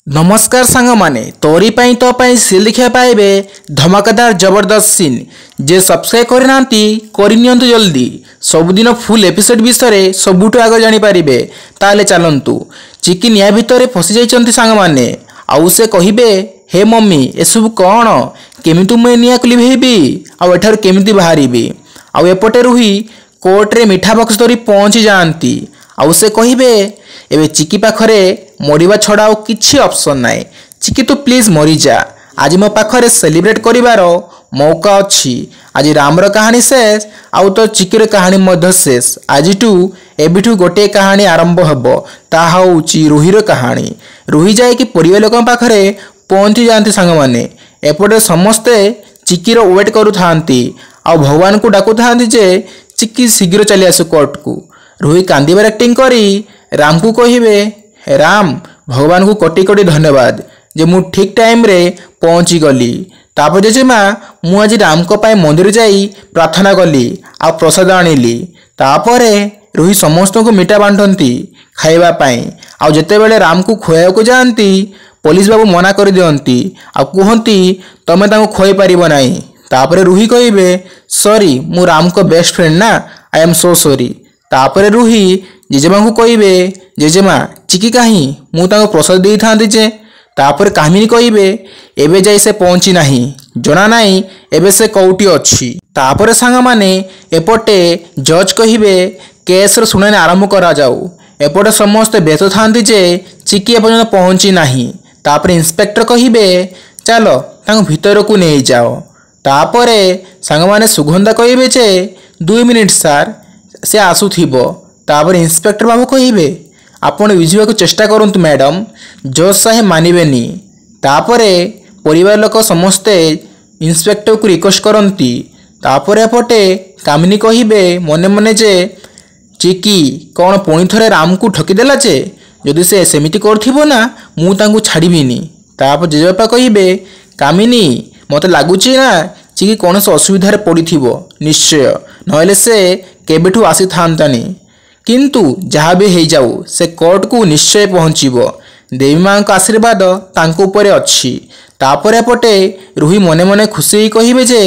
ନମସ୍କାର ସାଙ୍ଗମାନେ, ତୋରି ପାଇଁ ତୋ ପାଇଁ ସିରିଏଲ୍ ଦେଖିବା ପାଇବେ ଧମାକାଦାର ଜବରଦସ୍ତ ସିନ୍। ଯେ ସବସ୍କ୍ରାଇବ୍ କରିନାହାନ୍ତି, କରିନିଅନ୍ତୁ ଜଲ୍ଦି। ସବୁଦିନ ଫୁଲ୍ ଏପିସୋଡ୍ ବିଷୟରେ ସବୁଠୁ ଆଗ ଜାଣିପାରିବେ। ତାହେଲେ ଚାଲନ୍ତୁ। ଚିକି ନିଆଁ ଭିତରେ ଫସି ଯାଇଛନ୍ତି ସାଙ୍ଗମାନେ, ଆଉ ସେ କହିବେ, ହେ ମମ୍ମି, ଏସବୁ କ'ଣ? କେମିତି ମୁଁ ଏ ନିଆଁକୁ ଲିଭେଇବି ଆଉ ଏଠାରୁ କେମିତି ବାହାରିବି? ଆଉ ଏପଟେ ରୁହି କୋର୍ଟରେ ମିଠା ବକ୍ସ ଧରି ପହଞ୍ଚି ଯାଆନ୍ତି, ଆଉ ସେ କହିବେ, ଏବେ ଚିକି ପାଖରେ ମରିବା ଛଡ଼ା ଆଉ କିଛି ଅପସନ୍ ନାହିଁ। ଚିକି, ତୁ ପ୍ଲିଜ୍ ମରିଯା। ଆଜି ମୋ ପାଖରେ ସେଲିବ୍ରେଟ୍ କରିବାର ମୌକା ଅଛି। ଆଜି ରାମର କାହାଣୀ ଶେଷ, ଆଉ ତ ଚିକିର କାହାଣୀ ମଧ୍ୟ ଶେଷ। ଆଜିଠୁ ଏବେଠୁ ଗୋଟିଏ କାହାଣୀ ଆରମ୍ଭ ହେବ, ତାହା ହେଉଛି ରୁହିର କାହାଣୀ। ରୁହି ଯାଇକି ପରିବାର ଲୋକଙ୍କ ପାଖରେ ପହଞ୍ଚି ଯାଆନ୍ତି ସାଙ୍ଗମାନେ। ଏପଟେ ସମସ୍ତେ ଚିକିର ୱେଟ୍ କରୁଥାନ୍ତି ଆଉ ଭଗବାନଙ୍କୁ ଡାକୁଥାନ୍ତି ଯେ ଚିକି ଶୀଘ୍ର ଚାଲି ଆସୁ କୋର୍ଟକୁ। ରୁହି କାନ୍ଦିବାର ଆକ୍ଟିଂ କରି ରାମକୁ କହିବେ, ରାମ, ଭଗବାନଙ୍କୁ କୋଟି କୋଟି ଧନ୍ୟବାଦ ଯେ ମୁଁ ଠିକ୍ ଟାଇମ୍ରେ ପହଞ୍ଚିଗଲି। ତାପରେ ଜେଜେମା, ମୁଁ ଆଜି ରାମଙ୍କ ପାଇଁ ମନ୍ଦିର ଯାଇ ପ୍ରାର୍ଥନା କଲି ଆଉ ପ୍ରସାଦ ଆଣିଲି। ତାପରେ ରୁହି ସମସ୍ତଙ୍କୁ ମିଠା ବାଣ୍ଟନ୍ତି ଖାଇବା ପାଇଁ, ଆଉ ଯେତେବେଳେ ରାମକୁ ଖୁଆଇବାକୁ ଯାଆନ୍ତି, ପୋଲିସ ବାବୁ ମନା କରିଦିଅନ୍ତି ଆଉ କୁହନ୍ତି, ତମେ ତାଙ୍କୁ ଖୁଆଇ ପାରିବ ନାହିଁ। ତାପରେ ରୁହି କହିବେ, ସରି, ମୁଁ ରାମଙ୍କ ବେଷ୍ଟ ଫ୍ରେଣ୍ଡ ନା, I M so ସରି। ତାପରେ ରୁହି ଜେଜେମାଙ୍କୁ କହିବେ, ଜେଜେମା, ଚିକି କାହିଁ? ମୁଁ ତାଙ୍କୁ ପ୍ରସାଦ ଦେଇଥାନ୍ତି ଯେ। ତାପରେ କାମିନୀ କହିବେ, ଏବେ ଯାଇ ସେ ପହଞ୍ଚି ନାହିଁ, ଜଣା ନାହିଁ ଏବେ ସେ କୋଉଠି ଅଛି। ତାପରେ ସାଙ୍ଗମାନେ, ଏପଟେ ଜଜ୍ କହିବେ, କେସ୍ର ଶୁଣାଣି ଆରମ୍ଭ କରାଯାଉ। ଏପଟେ ସମସ୍ତେ ବ୍ୟସ୍ତ ଥାନ୍ତି ଯେ ଚିକି ଏପର୍ଯ୍ୟନ୍ତ ପହଞ୍ଚି ନାହିଁ। ତାପରେ ଇନ୍ସପେକ୍ଟର କହିବେ, ଚାଲ ତାଙ୍କୁ ଭିତରକୁ ନେଇଯାଅ। ତାପରେ ସାଙ୍ଗମାନେ, ସୁଗନ୍ଧା କହିବେ ଯେ 2 ମିନିଟ୍ ସାର୍, ସେ ଆସୁଥିବ। ତାପରେ ଇନ୍ସପେକ୍ଟର ବାବୁ କହିବେ, ଆପଣ ବୁଝିବାକୁ ଚେଷ୍ଟା କରନ୍ତୁ ମ୍ୟାଡ଼ାମ୍, ଜଜ୍ ସାହେବ ମାନିବେନି। ତାପରେ ପରିବାର ଲୋକ ସମସ୍ତେ ଇନ୍ସପେକ୍ଟରକୁ ରିକ୍ୱେଷ୍ଟ କରନ୍ତି। ତାପରେ ଏପଟେ କାମିନୀ କହିବେ ମନେ ମନେ ଯେ ଚିକି କ'ଣ ପୁଣି ଥରେ ରାମକୁ ଠକିଦେଲା ଯେ? ଯଦି ସେ ସେମିତି କରୁଥିବ ନା, ମୁଁ ତାଙ୍କୁ ଛାଡ଼ିବିନି। ତାପରେ ଜେଜେବାପା କହିବେ, କାମିନୀ, ମୋତେ ଲାଗୁଛି ନା ଚିକି କୌଣସି ଅସୁବିଧାରେ ପଡ଼ିଥିବ ନିଶ୍ଚୟ, ନହେଲେ ସେ କେବେଠୁ ଆସିଥାନ୍ତାନି। କିନ୍ତୁ ଯାହା ବି ହେଇଯାଉ, ସେ କୋର୍ଟକୁ ନିଶ୍ଚୟ ପହଞ୍ଚିବ। ଦେବୀ ମାଙ୍କ ଆଶୀର୍ବାଦ ତାଙ୍କ ଉପରେ ଅଛି। ତାପରେ ଏପଟେ ରୁହି ମନେ ମନେ ଖୁସି ହେଇ କହିବେ ଯେ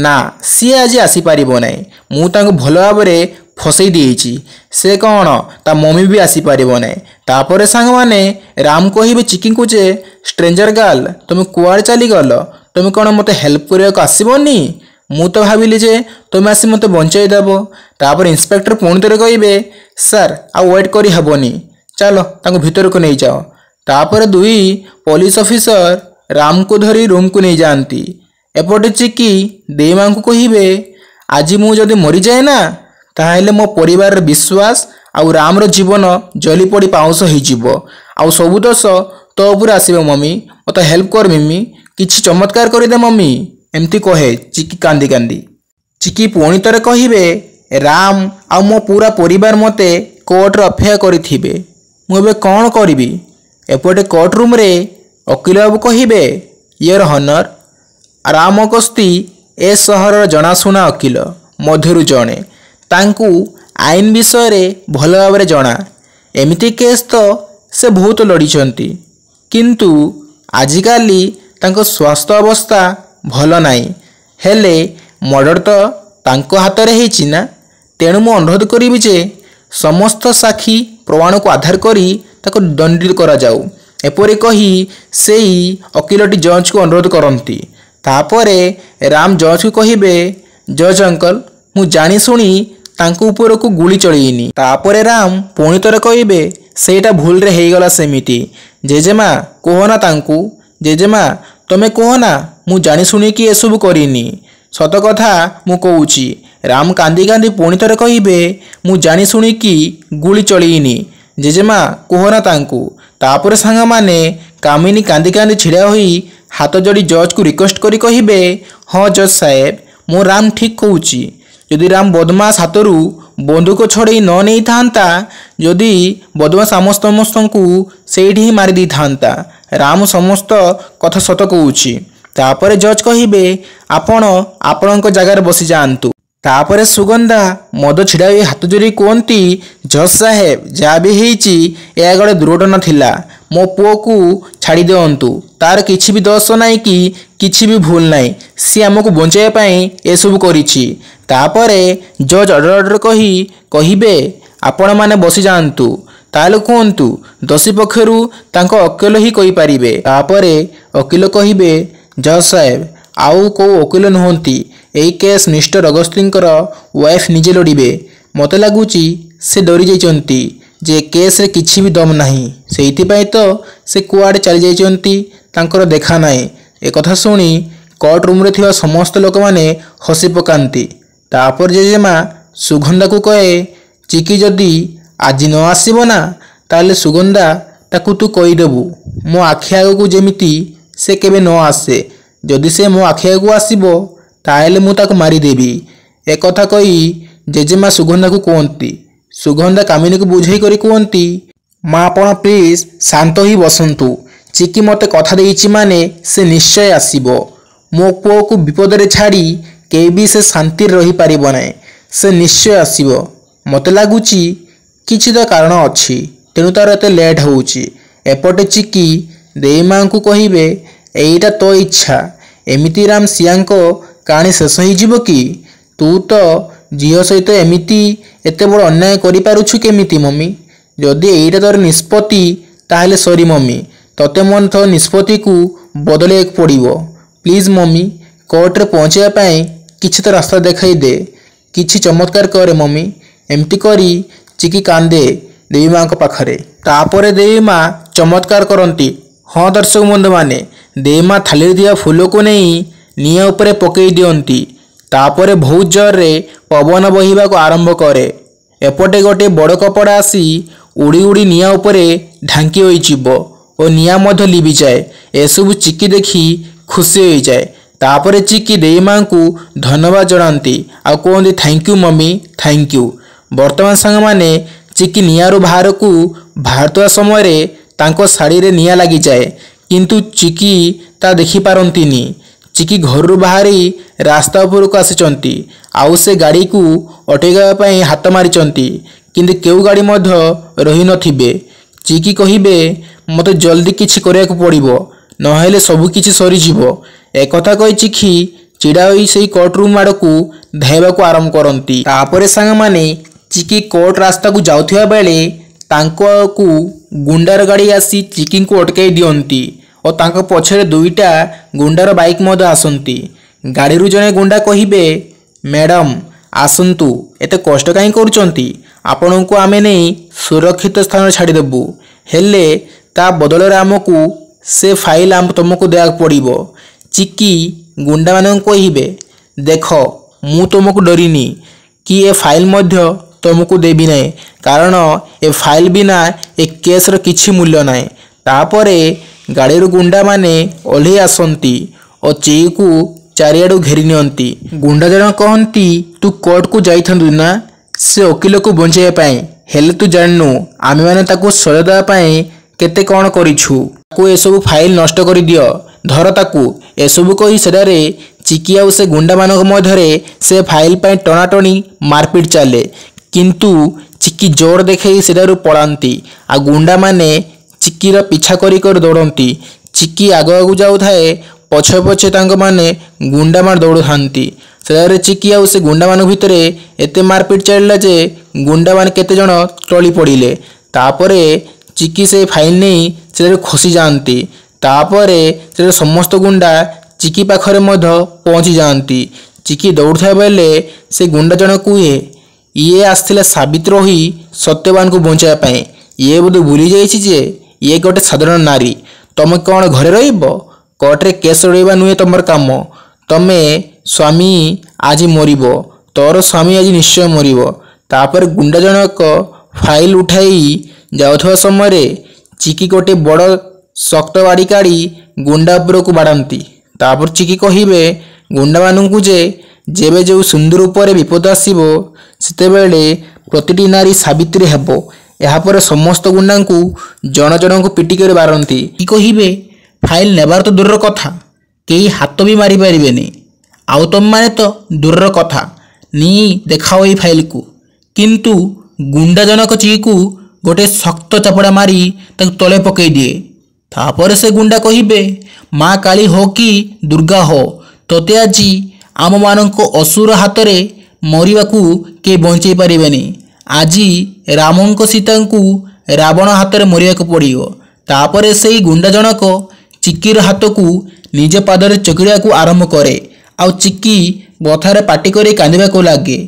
ନା, ସିଏ ଆଜି ଆସିପାରିବ ନାହିଁ। ମୁଁ ତାଙ୍କୁ ଭଲ ଭାବରେ ଫସେଇ ଦେଇଛି। ସେ କ'ଣ, ତା ମମି ବି ଆସିପାରିବ ନାହିଁ। ତାପରେ ସାଙ୍ଗମାନେ, ରାମ କହିବେ ଚିକିଙ୍କୁ ଯେ ଷ୍ଟ୍ରେଞ୍ଜର ଗାର୍ଲ, ତୁମେ କୁଆଡ଼େ ଚାଲିଗଲ? ତୁମେ କ'ଣ ମୋତେ ହେଲ୍ପ କରିବାକୁ ଆସିବନି? ମୁଁ ତ ଭାବିଲି ଯେ ତୁମେ ଆସି ମୋତେ ବଞ୍ଚାଇ ଦେବ। ତାପରେ ଇନ୍ସପେକ୍ଟର ପୁଣି ଥରେ କହିବେ, ସାର୍, ଆଉ ୱେଟ୍ କରି ହେବନି, ଚାଲ ତାଙ୍କୁ ଭିତରକୁ ନେଇଯାଅ। ତାପରେ 2 ପୋଲିସ ଅଫିସର ରାମକୁ ଧରି ରୁମ୍କୁ ନେଇଯାଆନ୍ତି। ଏପଟେ ଚିକି ଦେଇମାଙ୍କୁ କହିବେ, ଆଜି ମୁଁ ଯଦି ମରିଯାଏ ନା, ତାହେଲେ ମୋ ପରିବାରର ବିଶ୍ୱାସ ଆଉ ରାମର ଜୀବନ ଜଲି ପଡ଼ି ପାଉଁଶ ହେଇଯିବ, ଆଉ ସବୁ ଦୋଷ ତୋ ଉପରେ ଆସିବ। ମମି, ମୋତେ ହେଲ୍ପ କର ମିମି, କିଛି ଚମତ୍କାର କରିଦେ ମମି। ଏମିତି କହେ ଚିକି କାନ୍ଦି କାନ୍ଦି। ଚିକି ପୁଣି ଥରେ କହିବେ, ରାମ ଆଉ ମୋ ପୁରା ପରିବାର ମୋତେ କୋର୍ଟରେ ଅପେକ୍ଷା କରିଥିବେ, ମୁଁ ଏବେ କ'ଣ କରିବି? ଏପଟେ କୋର୍ଟ ରୁମ୍ରେ ଓକିଲ ବାବୁ କହିବେ, ୟର ହନର, ରାମ କସ୍ତି ଏ ସହରର ଜଣାଶୁଣା ଓକିଲ ମଧ୍ୟରୁ ଜଣେ। ତାଙ୍କୁ ଆଇନ ବିଷୟରେ ଭଲ ଭାବରେ ଜଣା। ଏମିତି କେସ୍ ତ ସେ ବହୁତ ଲଢ଼ିଛନ୍ତି। କିନ୍ତୁ ଆଜିକାଲି ତାଙ୍କ ସ୍ୱାସ୍ଥ୍ୟ ଅବସ୍ଥା ଭଲ ନାହିଁ। ହେଲେ ମର୍ଡ଼ର ତ ତାଙ୍କ ହାତରେ ହେଇଛି ନା, ତେଣୁ ମୁଁ ଅନୁରୋଧ କରିବି ଯେ ସମସ୍ତ ସାକ୍ଷୀ ପ୍ରମାଣକୁ ଆଧାର କରି ତାକୁ ଦଣ୍ଡିତ କରାଯାଉ। ଏପରି କହି ସେଇ ଓକିଲଟି ଜଜ୍କୁ ଅନୁରୋଧ କରନ୍ତି। ତାପରେ ରାମ ଜଜ୍କୁ କହିବେ, ଜଜ୍ ଅଙ୍କଲ, ମୁଁ ଜାଣିଶୁଣି ତାଙ୍କ ଉପରକୁ ଗୁଳି ଚଳେଇନି। ତାପରେ ରାମ ପୁଣି ଥରେ କହିବେ, ସେଇଟା ଭୁଲରେ ହେଇଗଲା ସେମିତି। ଜେଜେମା, କୁହ ନା ତାଙ୍କୁ। ଜେଜେମା, ତମେ କୁହ ନା, ମୁଁ ଜାଣିଶୁଣିକି ଏସବୁ କରିନି, ସତ କଥା ମୁଁ କହୁଛି। ରାମ କାନ୍ଦି କାନ୍ଦି ପୁଣି ଥରେ କହିବେ, ମୁଁ ଜାଣିଶୁଣିକି ଗୁଳି ଚଳେଇନି। ଜେଜେମା, କୁହ ନା ତାଙ୍କୁ। ତାପରେ ସାଙ୍ଗମାନେ, କାମିନୀ କାନ୍ଦି କାନ୍ଦି ଛିଡ଼ା ହୋଇ ହାତ ଯୋଡ଼ି ଜଜ୍କୁ ରିକ୍ୱେଷ୍ଟ କରି କହିବେ, ହଁ ଜଜ୍ ସାହେବ, ମୋ ରାମ ଠିକ୍ କହୁଛି। ଯଦି ରାମ ବଦମାସ ହାତରୁ ବନ୍ଧୁକ ଛଡ଼େଇ ନ ନେଇଥାନ୍ତା, ଯଦି ବଦମାସ ଆମ ସମସ୍ତଙ୍କୁ ସେଇଠି ହିଁ ମାରି ଦେଇଥାନ୍ତା। ରାମ ସମସ୍ତ କଥା ସତ କହୁଛି। ତାପରେ ଜଜ୍ କହିବେ, ଆପଣ ଆପଣଙ୍କ ଜାଗାରେ ବସିଯାଆନ୍ତୁ। ତାପରେ ସୁଗନ୍ଧା ମଦ ଛିଡ଼ା ହୋଇ ହାତ ଯୋଡ଼ି କୁହନ୍ତି, ଜଜ୍ ସାହେବ, ଯାହା ବି ହେଇଛି ଏହା ଗୋଟେ ଦୁର୍ଘଟଣା ଥିଲା। ମୋ ପୁଅକୁ ଛାଡ଼ି ଦିଅନ୍ତୁ, ତାର କିଛି ବି ଦୋଷ ନାହିଁ କି କିଛି ବି ଭୁଲ ନାହିଁ, ସିଏ ଆମକୁ ବଞ୍ଚାଇବା ପାଇଁ ଏସବୁ କରିଛି। ତାପରେ ଜଜ୍ ଅର୍ଡ଼ର ଅର୍ଡ଼ର କହି କହିବେ, ଆପଣମାନେ ବସିଯାଆନ୍ତୁ, ତାହେଲେ କୁହନ୍ତୁ ଦୋଷୀ ପକ୍ଷରୁ ତାଙ୍କ ଓକିଲ ହିଁ କହିପାରିବେ। ତାପରେ ଓକିଲ କହିବେ, ଜଜ୍ ସାହେବ, ଆଉ କେଉଁ ଓକିଲ ନୁହନ୍ତି, ଏଇ କେସ୍ ମିଷ୍ଟର ଅଗସ୍ତିଙ୍କର ୱାଇଫ୍ ନିଜେ ଲଢ଼ିବେ। ମୋତେ ଲାଗୁଛି ସେ ଡରିଯାଇଛନ୍ତି ଯେ କେସ୍ରେ କିଛି ବି ଦମ ନାହିଁ, ସେଇଥିପାଇଁ ତ ସେ କୁଆଡ଼େ ଚାଲିଯାଇଛନ୍ତି, ତାଙ୍କର ଦେଖା ନାହିଁ। ଏକଥା ଶୁଣି କୋର୍ଟ ରୁମ୍ରେ ଥିବା ସମସ୍ତ ଲୋକମାନେ ହସି ପକାନ୍ତି। ତାପରେ ଜେଜେମା ସୁଗନ୍ଧାକୁ କହେ, ଚିକି ଯଦି ଆଜି ନ ଆସିବ ନା, ତାହେଲେ ସୁଗନ୍ଧା ତାକୁ ତୁ କହିଦେବୁ ମୋ ଆଖି ଆଗକୁ ଯେମିତି ସେ କେବେ ନ ଆସେ। ଯଦି ସେ ମୋ ଆଖି ଆଗକୁ ଆସିବ ତାହେଲେ ମୁଁ ତାକୁ ମାରିଦେବି। ଏକଥା କହି ଜେଜେମା ସୁଗନ୍ଧାକୁ କୁହନ୍ତି। ସୁଗନ୍ଧା କାମିନୀକୁ ବୁଝେଇ କରି କୁହନ୍ତି, ମା ଆପଣ ପ୍ଲିଜ୍ ଶାନ୍ତ ହୋଇ ବସନ୍ତୁ, ଚିକି ମୋତେ କଥା ଦେଇଛି ମାନେ ସେ ନିଶ୍ଚୟ ଆସିବ। ମୋ ପୁଅକୁ ବିପଦରେ ଛାଡ଼ି କେହି ବି ସେ ଶାନ୍ତିରେ ରହିପାରିବ ନାହିଁ, ସେ ନିଶ୍ଚୟ ଆସିବ। ମୋତେ ଲାଗୁଛି କିଛି ତ କାରଣ ଅଛି, ତେଣୁ ତାର ଏତେ ଲେଟ୍ ହେଉଛି। ଏପଟେ ଚିକି ଦେଈମାଙ୍କୁ କହିବେ, ଏଇଟା ତୋ ଇଚ୍ଛା, ଏମିତି ରାମ ସିଆଙ୍କ କାହାଣୀ ଶେଷ ହେଇଯିବ କି? ତୁ ତ ଝିଅ ସହିତ ଏମିତି ଏତେ ବଡ଼ ଅନ୍ୟାୟ କରିପାରୁଛୁ କେମିତି ମମି? ଯଦି ଏଇଟା ତୋର ନିଷ୍ପତ୍ତି ତାହେଲେ ସରି ମମି, ତୋତେ ମୋର ତୋ ନିଷ୍ପତ୍ତିକୁ ବଦଳାଇବାକୁ ପଡ଼ିବ। ପ୍ଲିଜ୍ ମମି, କୋର୍ଟରେ ପହଞ୍ଚିବା ପାଇଁ କିଛି ତ ରାସ୍ତା ଦେଖାଇ ଦେ, କିଛି ଚମତ୍କାର କରେ ମମି। ଏମିତି କରି ଚିକି କାନ୍ଦେ ଦେବୀ ମାଙ୍କ ପାଖରେ। ତାପରେ ଦେବୀ ମା ଚମତ୍କାର କରନ୍ତି। ହଁ ଦର୍ଶକ ବନ୍ଧୁମାନେ, ଦେବୀ ମା ଥାଳିରେ ଥିବା ଫୁଲକୁ ନେଇ ନିଆଁ ଉପରେ ପକାଇ ଦିଅନ୍ତି। ତାପରେ ବହୁତ ଜୋରରେ ପବନ ବହିବାକୁ ଆରମ୍ଭ କରେ। ଏପଟେ ଗୋଟିଏ ବଡ଼ କପଡ଼ା ଆସି ଉଡ଼ି ଉଡ଼ି ନିଆଁ ଉପରେ ଢାଙ୍କି ହୋଇଯିବ ଓ ନିଆଁ ମଧ୍ୟ ଲିଭିଯାଏ। ଏସବୁ ଚିକି ଦେଖି ଖୁସି ହୋଇଯାଏ। ତାପରେ ଚିକି ଦେଈ ମାଙ୍କୁ ଧନ୍ୟବାଦ ଜଣାନ୍ତି ଆଉ କୁହନ୍ତି, thank you mummy, thank you. ବର୍ତ୍ତମାନ ସାଙ୍ଗମାନେ, ଚିକି ନିଆଁରୁ ବାହାରକୁ ବାହାରୁଥିବା ସମୟରେ ତାଙ୍କ ଶାଢ଼ୀରେ ନିଆଁ ଲାଗିଯାଏ, କିନ୍ତୁ ଚିକି ତା ଦେଖିପାରନ୍ତିନି। ଚିକି ଘରରୁ ବାହାରି ରାସ୍ତା ଉପରକୁ ଆସିଛନ୍ତି ଆଉ ସେ ଗାଡ଼ିକୁ ଅଟକାଇବା ପାଇଁ ହାତ ମାରିଛନ୍ତି, କିନ୍ତୁ କେଉଁ ଗାଡ଼ି ମଧ୍ୟ ରହିନଥିବେ। ଚିକି କହିବେ, ମୋତେ ଜଲ୍ଦି କିଛି କରିବାକୁ ପଡ଼ିବ, ନହେଲେ ସବୁ କିଛି ସରିଯିବ। ଏକଥା କହି ଚିକି ଛିଡ଼ା ହୋଇ ସେଇ କୋର୍ଟ ରୁମ୍ ଆଡ଼କୁ ଧାଇଁବାକୁ ଆରମ୍ଭ କରନ୍ତି। ତାପରେ ସାଙ୍ଗମାନେ, ଚିକି କୋର୍ଟ ରାସ୍ତାକୁ ଯାଉଥିବା ବେଳେ ତାଙ୍କକୁ ଗୁଣ୍ଡାର ଗାଡ଼ି ଆସି ଚିକିଙ୍କୁ ଅଟକାଇ ଦିଅନ୍ତି ଓ ତାଙ୍କ ପଛରେ ଦୁଇଟା ଗୁଣ୍ଡାର ବାଇକ୍ ମଧ୍ୟ ଆସନ୍ତି। ଗାଡ଼ିରୁ ଜଣେ ଗୁଣ୍ଡା କହିବେ, ମ୍ୟାଡ଼ାମ୍ ଆସନ୍ତୁ, ଏତେ କଷ୍ଟ କାହିଁ କରୁଛନ୍ତି, ଆପଣଙ୍କୁ ଆମେ ନେଇ ସୁରକ୍ଷିତ ସ୍ଥାନରେ ଛାଡ଼ିଦେବୁ, ହେଲେ ତା ବଦଳରେ ଆମକୁ ସେ ଫାଇଲ୍ ଆମ ତୁମକୁ ଦେବାକୁ ପଡ଼ିବ। ଚିକି ଗୁଣ୍ଡାମାନଙ୍କୁ କହିବେ, ଦେଖ ମୁଁ ତୁମକୁ ଡରିନି କି ଏ ଫାଇଲ୍ ମଧ୍ୟ ତୁମକୁ ଦେବି ନାହିଁ, କାରଣ ଏ ଫାଇଲ୍ ବିନା ଏ କେସ୍ର କିଛି ମୂଲ୍ୟ ନାହିଁ। ତାପରେ ଗାଡ଼ିରୁ ଗୁଣ୍ଡାମାନେ ଓହ୍ଲେଇ ଆସନ୍ତି ଓ ଚିକିକୁ ଚାରିଆଡ଼ୁ ଘେରି ନିଅନ୍ତି। ଗୁଣ୍ଡା ଜଣ କହନ୍ତି, ତୁ କୋର୍ଟକୁ ଯାଇଥାନ୍ତୁ ନା ସେ ଓକିଲକୁ ବଞ୍ଚାଇବା ପାଇଁ, ହେଲେ ତୁ ଜାଣିନୁ ଆମେମାନେ ତାକୁ ସଜା ଦେବା ପାଇଁ କେତେ କ'ଣ କରିଛୁ। ତାକୁ ଏସବୁ ଫାଇଲ୍ ନଷ୍ଟ କରିଦିଅ, ଧର ତାକୁ। ଏସବୁ କହି ସେଠାରେ ଚିକି ଆଉ ସେ ଗୁଣ୍ଡାମାନଙ୍କ ମଧ୍ୟରେ ସେ ଫାଇଲ୍ ପାଇଁ ଟଣାଟଣି ମାରପିଟ ଚାଲେ, କିନ୍ତୁ ଚିକି ଜୋର ଦେଖାଇ ସେଠାରୁ ପଳାନ୍ତି ଆଉ ଗୁଣ୍ଡାମାନେ ଚିକିର ପିଛା କରି କରି ଦୌଡ଼ନ୍ତି। ଚିକି ଆଗ ଆଗକୁ ଯାଉଥାଏ, ପଛେ ପଛେ ତାଙ୍କମାନେ ଗୁଣ୍ଡାମାନେ ଦୌଡ଼ୁଥାନ୍ତି। ସେଠାରେ ଚିକି ଆଉ ସେ ଗୁଣ୍ଡାମାନଙ୍କ ଭିତରେ ଏତେ ମାରପିଟ ଚାଲିଲା ଯେ ଗୁଣ୍ଡାମାନେ କେତେଜଣ ଟଳି ପଡ଼ିଲେ। ତାପରେ ଚିକି ସେ ଫାଇଲ୍ ନେଇ ସେଠାରେ ଖସି ଯାଆନ୍ତି। ତାପରେ ସେଠାରେ ସମସ୍ତ ଗୁଣ୍ଡା ଚିକି ପାଖରେ ମଧ୍ୟ ପହଞ୍ଚି ଯାଆନ୍ତି। ଚିକି ଦୌଡ଼ୁଥିବା ବେଳେ ସେ ଗୁଣ୍ଡା ଜଣ କୁହେ, ଇଏ ଆସିଥିଲା ସାବିତ୍ରୀ ହୋଇ ସତ୍ୟବାନକୁ ବଞ୍ଚାଇବା ପାଇଁ, ଇଏ ବୋଧେ ଭୁଲି ଯାଇଛି ଯେ ଇଏ ଗୋଟେ ସାଧାରଣ ନାରୀ। ତମେ କ'ଣ ଘରେ ରହିବ? କୋର୍ଟରେ କେସ୍ ଲଢ଼ିବା ନୁହେଁ ତମର କାମ। ତମେ ସ୍ୱାମୀ ଆଜି ମରିବ, ତୋର ସ୍ୱାମୀ ଆଜି ନିଶ୍ଚୟ ମରିବ। ତାପରେ ଗୁଣ୍ଡା ଜଣକ ଫାଇଲ୍ ଉଠାଇ ଯାଉଥିବା ସମୟରେ ଚିକି ଗୋଟେ ବଡ଼ ଶକ୍ତ ବାଡ଼ି କାଢ଼ି ଗୁଣ୍ଡା ଉପରକୁ ବାଡ଼ାନ୍ତି। ତାପରେ ଚିକି କହିବେ ଗୁଣ୍ଡାମାନଙ୍କୁ ଯେ ଯେବେ ଯେଉଁ ସିନ୍ଦୁର ଉପରେ ବିପଦ ଆସିବ ସେତେବେଳେ ପ୍ରତିଟି ନାରୀ ସାବିତ୍ରୀ ହେବ। ଏହାପରେ ସମସ୍ତ ଗୁଣ୍ଡାଙ୍କୁ ଜଣ ଜଣଙ୍କୁ ପିଟି କରି ବାରନ୍ତି। କି କହିବେ, ଫାଇଲ୍ ନେବାର ତ ଦୂରର କଥା, କେହି ହାତ ବି ମାରିପାରିବେନି, ଆଉ ତମେମାନେ ତ ଦୂରର କଥା, ନି ଦେଖାଅ ଏଇ ଫାଇଲ୍କୁ। କିନ୍ତୁ ଗୁଣ୍ଡା ଜଣକ ଚିକିକୁ ଗୋଟେ ଶକ୍ତ ଚାପଡ଼ା ମାରି ତାକୁ ତଳେ ପକାଇ ଦିଏ। ତାପରେ ସେ ଗୁଣ୍ଡା କହିବେ, ମା କାଳୀ ହୋ କି ଦୁର୍ଗା ହୋ, ତୋତେ ଆଜି ଆମମାନଙ୍କ ଅସୁର ହାତରେ ମରିବାକୁ କେହି ବଞ୍ଚେଇ ପାରିବେନି। ଆଜି ରାମଙ୍କ ସୀତାଙ୍କୁ ରାବଣ ହାତରେ ମରିବାକୁ ପଡ଼ିବ। ତାପରେ ସେଇ ଗୁଣ୍ଡା ଜଣକ ଚିକିର ହାତକୁ ନିଜ ପାଦରେ ଚକିଡ଼ିବାକୁ ଆରମ୍ଭ କରେ, ଆଉ ଚିକି ବଥାରେ ପାଟି କରି କାନ୍ଦିବାକୁ ଲାଗେ।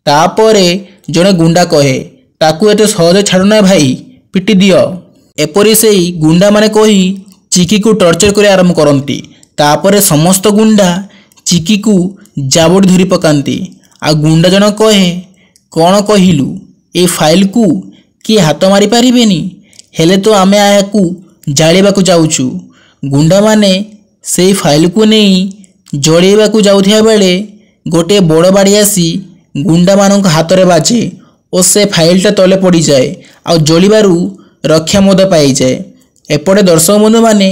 ତାପରେ ଜଣେ ଗୁଣ୍ଡା କହେ, ତାକୁ ଏତେ ସହଜ ଛାଡ଼ୁନା ଭାଇ, ପିଟି ଦିଅ। ଏପରି ସେଇ ଗୁଣ୍ଡାମାନେ କହି ଚିକିକୁ ଟର୍ଚର କରିବା ଆରମ୍ଭ କରନ୍ତି। ତାପରେ ସମସ୍ତ ଗୁଣ୍ଡା ଚିକିକୁ ଜାବୁଡ଼ି ଧରି ପକାନ୍ତି, ଆଉ ଗୁଣ୍ଡା ଜଣ କହେ, କ'ଣ କହିଲୁ, ଏ ଫାଇଲକୁ କିଏ ହାତ ମାରିପାରିବେନି, ହେଲେ ତ ଆମେ ଏହାକୁ ଜାଳିବାକୁ ଯାଉଛୁ। ଗୁଣ୍ଡାମାନେ ସେଇ ଫାଇଲକୁ ନେଇ ଜଳେଇବାକୁ ଯାଉଥିବା ବେଳେ ଗୋଟିଏ ବଡ଼ ବାଡ଼ି ଆସି ଗୁଣ୍ଡାମାନଙ୍କ ହାତରେ ବାଜେ ଓ ସେ ଫାଇଲଟା ତଳେ ପଡ଼ିଯାଏ, ଆଉ ଜଳିବାରୁ ରକ୍ଷା ମଧ୍ୟ ପାଇଯାଏ। ଏପଟେ ଦର୍ଶକ ବନ୍ଧୁମାନେ,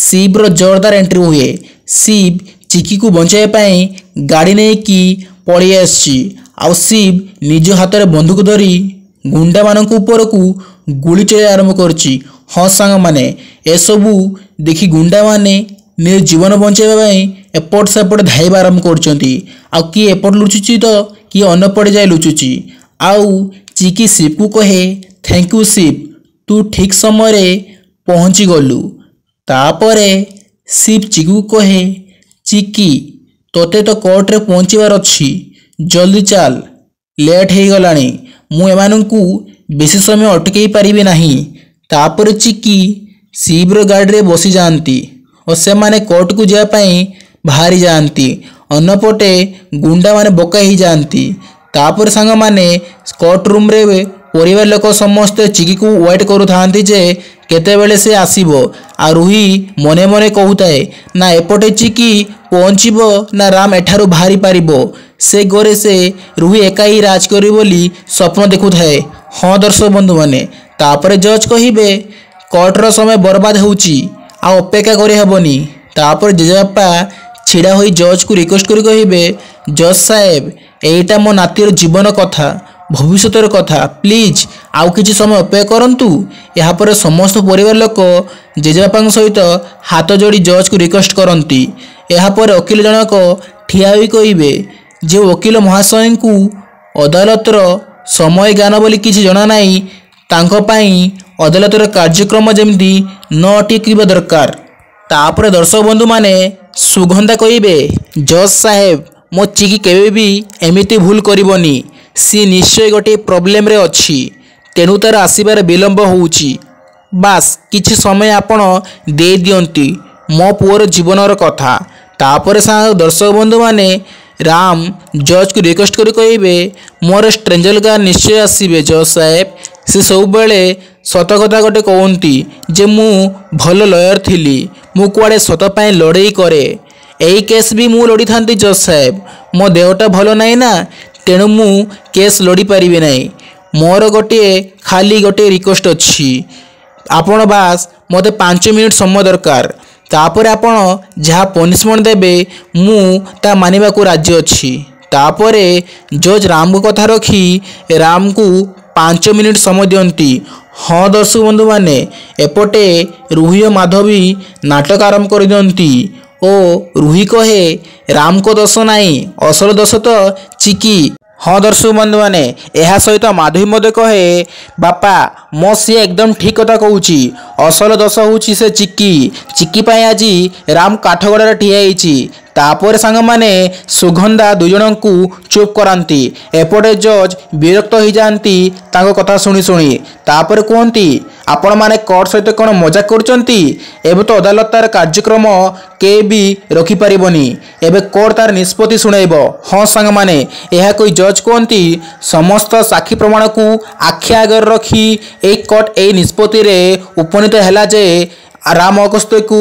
ଶିବର ଜୋରଦାର ଏଣ୍ଟ୍ରି ହୁଏ। ଶିବ ଚିକିକୁ ବଞ୍ଚାଇବା ପାଇଁ ଗାଡ଼ି ନେଇକି ପଳେଇ ଆସିଛି, ଆଉ ଶିବ ନିଜ ହାତରେ ବନ୍ଧୁକ ଧରି ଗୁଣ୍ଡାମାନଙ୍କ ଉପରକୁ ଗୁଳି ଚଳାଇବା ଆରମ୍ଭ କରୁଛି। ହଁ ସାଙ୍ଗମାନେ, ଏସବୁ ଦେଖି ଗୁଣ୍ଡାମାନେ ନିଜ ଜୀବନ ବଞ୍ଚାଇବା ପାଇଁ ଏପଟ ସେପଟ ଧାଇଁବା ଆରମ୍ଭ କରୁଛନ୍ତି, ଆଉ କିଏ ଏପଟ ଲୁଚୁଛି ତ କିଏ ଅନ୍ୟପଟେ ଯାଇ ଲୁଚୁଛି। ଆଉ ଚିକି ଶିବକୁ କହେ, thank you Shiva, ତୁ ଠିକ୍ ସମୟରେ ପହଞ୍ଚିଗଲୁ। ତାପରେ ଶିବ ଚିକିକୁ କହେ, ଚିକି ତୋତେ ତ କୋର୍ଟରେ ପହଞ୍ଚିବାର ଅଛି, ଜଲ୍ଦି ଚାଲ, ଲେଟ୍ ହେଇଗଲାଣି, ମୁଁ ଏମାନଙ୍କୁ ବେଶୀ ସମୟ ଅଟକେଇ ପାରିବି ନାହିଁ। ତାପରେ ଚିକି ଶିବର ଗାଡ଼ିରେ ବସିଯାଆନ୍ତି ଓ ସେମାନେ କୋର୍ଟକୁ ଯିବା ପାଇଁ ବାହାରି ଯାଆନ୍ତି। ଅନ୍ୟପଟେ ଗୁଣ୍ଡାମାନେ ବୋକା ହେଇଯାଆନ୍ତି। ତାପରେ ସାଙ୍ଗମାନେ, କୋର୍ଟ ରୁମ୍ରେ ପରିବାର ଲୋକ ସମସ୍ତେ ଚିକିକୁ ୱେଟ୍ କରୁଥାନ୍ତି ଯେ କେତେବେଳେ ସେ ଆସିବ। ଆଉ ରୁହି ମନେ ମନେ କହୁଥାଏ, ନା ଏପଟେ ଚିକି ପହଞ୍ଚିବ ନା ରାମ ଏଠାରୁ ବାହାରି ପାରିବ। ସେ ଘରେ ସେ ରୁହି ଏକା ହିଁ ରାଜ କରିବ ବୋଲି ସ୍ୱପ୍ନ ଦେଖୁଥାଏ। ହଁ ଦର୍ଶକ ବନ୍ଧୁମାନେ, ତାପରେ ଜଜ୍ କହିବେ, କୋର୍ଟର ସମୟ ବର୍ବାଦ ହେଉଛି, ଆଉ ଅପେକ୍ଷା କରିହେବନି। ତାପରେ ଜେଜେବାପା ଛିଡ଼ା ହୋଇ ଜଜ୍କୁ ରିକ୍ୱେଷ୍ଟ କରି କହିବେ, ଜଜ୍ ସାହେବ, ଏଇଟା ମୋ ନାତିର ଜୀବନ କଥା, ଭବିଷ୍ୟତର କଥା, ପ୍ଲିଜ୍ ଆଉ କିଛି ସମୟ ଅପେକ୍ଷା କରନ୍ତୁ। ଏହାପରେ ସମସ୍ତ ପରିବାର ଲୋକ ଜେଜେବାପାଙ୍କ ସହିତ ହାତ ଯୋଡ଼ି ଜଜ୍କୁ ରିକ୍ୱେଷ୍ଟ କରନ୍ତି। ଏହାପରେ ଓକିଲ ଜଣକ ଠିଆ ହୋଇ କହିବେ, ଯେ ଓକିଲ ମହାଶୟଙ୍କୁ ଅଦାଲତର ସମୟ ଜ୍ଞାନ ବୋଲି କିଛି ଜଣା ନାହିଁ, ତାଙ୍କ ପାଇଁ ଅଦାଲତର କାର୍ଯ୍ୟକ୍ରମ ଯେମିତି ନ ଅଟକିବା ଦରକାର। ତାପରେ ଦର୍ଶକ ବନ୍ଧୁମାନେ, ସୁଗନ୍ଧା କହିବେ, ଜଜ୍ ସାହେବ, ମୋ ଚିକି କେବେ ବି ଏମିତି ଭୁଲ କରିବନି, ସିଏ ନିଶ୍ଚୟ ଗୋଟିଏ ପ୍ରୋବ୍ଲେମରେ ଅଛି, ତେଣୁ ତାର ଆସିବାରେ ବିଳମ୍ବ ହେଉଛି। ବାସ୍ କିଛି ସମୟ ଆପଣ ଦେଇଦିଅନ୍ତି, ମୋ ପୁଅର ଜୀବନର କଥା। ତାପରେ ସାଙ୍ଗ ଦର୍ଶକ ବନ୍ଧୁମାନେ, ରାମ ଜଜ୍କୁ ରିକ୍ୱେଷ୍ଟ କରି କହିବେ, ମୋର ଷ୍ଟ୍ରେଞ୍ଜର ଗାଁ ନିଶ୍ଚୟ ଆସିବେ ଜଜ୍ ସାହେବ, ସେ ସବୁବେଳେ ସତ କଥା ଗୋଟେ କହନ୍ତି ଯେ ମୁଁ ଭଲ ଲୟର ଥିଲି, ମୁଁ କୁଆଡ଼େ ସତ ପାଇଁ ଲଢ଼େଇ କରେ। ଏଇ କେସ୍ ବି ମୁଁ ଲଢ଼ିଥାନ୍ତି ଜଜ୍ ସାହେବ, ମୋ ଦେହଟା ଭଲ ନାହିଁ ନା, ତେଣୁ ମୁଁ କେସ୍ ଲଢ଼ିପାରିବି ନାହିଁ। ମୋର ଗୋଟିଏ ଖାଲି ଗୋଟିଏ ରିକ୍ୱେଷ୍ଟ ଅଛି, ଆପଣ ବାସ୍ ମୋତେ 5 ମିନିଟ୍ ସମୟ ଦରକାର, ତାପରେ ଆପଣ ଯାହା ପନିସମେଣ୍ଟ ଦେବେ ମୁଁ ତା ମାନିବାକୁ ରାଜି ଅଛି। ତାପରେ ଜଜ୍ ରାମଙ୍କ କଥା ରଖି ରାମକୁ 5 ମିନିଟ୍ ସମୟ ଦିଅନ୍ତି। ହଁ ଦର୍ଶକ ବନ୍ଧୁମାନେ, ଏପଟେ ରୁହି ଓ ମାଧବୀ ନାଟକ ଆରମ୍ଭ କରିଦିଅନ୍ତି ଓ ରୁହି କହେ, ରାମଙ୍କ ଦୋଷ ନାହିଁ, ଅସଲ ଦୋଷ ତ ଚିକି। ହଁ ଦର୍ଶକ ବନ୍ଧୁମାନେ, ଏହା ସହିତ ମାଧବୀ ମଧ୍ୟ କହେ, ବାପା ମୋ ସିଏ ଏକଦମ ଠିକ୍ କଥା କହୁଛି, ଅସଲ ଦୋଷ ହେଉଛି ସେ ଚିକି, ଚିକି ପାଇଁ ଆଜି ରାମ କାଠଗଡ଼ାରେ ଠିଆ ହେଇଛି। ତାପରେ ସାଙ୍ଗମାନେ ସୁଗନ୍ଧା ଦୁଇଜଣଙ୍କୁ ଚୁପ୍ କରାନ୍ତି। ଏପଟେ ଜଜ୍ ବିରକ୍ତ ହେଇଯାଆନ୍ତି ତାଙ୍କ କଥା ଶୁଣି ଶୁଣି। ତାପରେ କୁହନ୍ତି, ଆପଣମାନେ କୋର୍ଟ ସହିତ କ'ଣ ମଜାକ କରୁଛନ୍ତି? ଏବେ ତ ଅଦାଲତ ତାର କାର୍ଯ୍ୟକ୍ରମ କେହି ବି ରଖିପାରିବନି, ଏବେ କୋର୍ଟ ତାର ନିଷ୍ପତ୍ତି ଶୁଣାଇବ। ହଁ ସାଙ୍ଗମାନେ, ଏହା କହି ଜଜ୍ କୁହନ୍ତି, ସମସ୍ତ ସାକ୍ଷୀ ପ୍ରମାଣକୁ ଆଖି ଆଗରେ ରଖି ଏଇ କୋର୍ଟ ଏଇ ନିଷ୍ପତ୍ତିରେ ଉପନୀତ ହେଲା ଯେ ରାମ ଅଗସ୍ତ୍ୟକୁ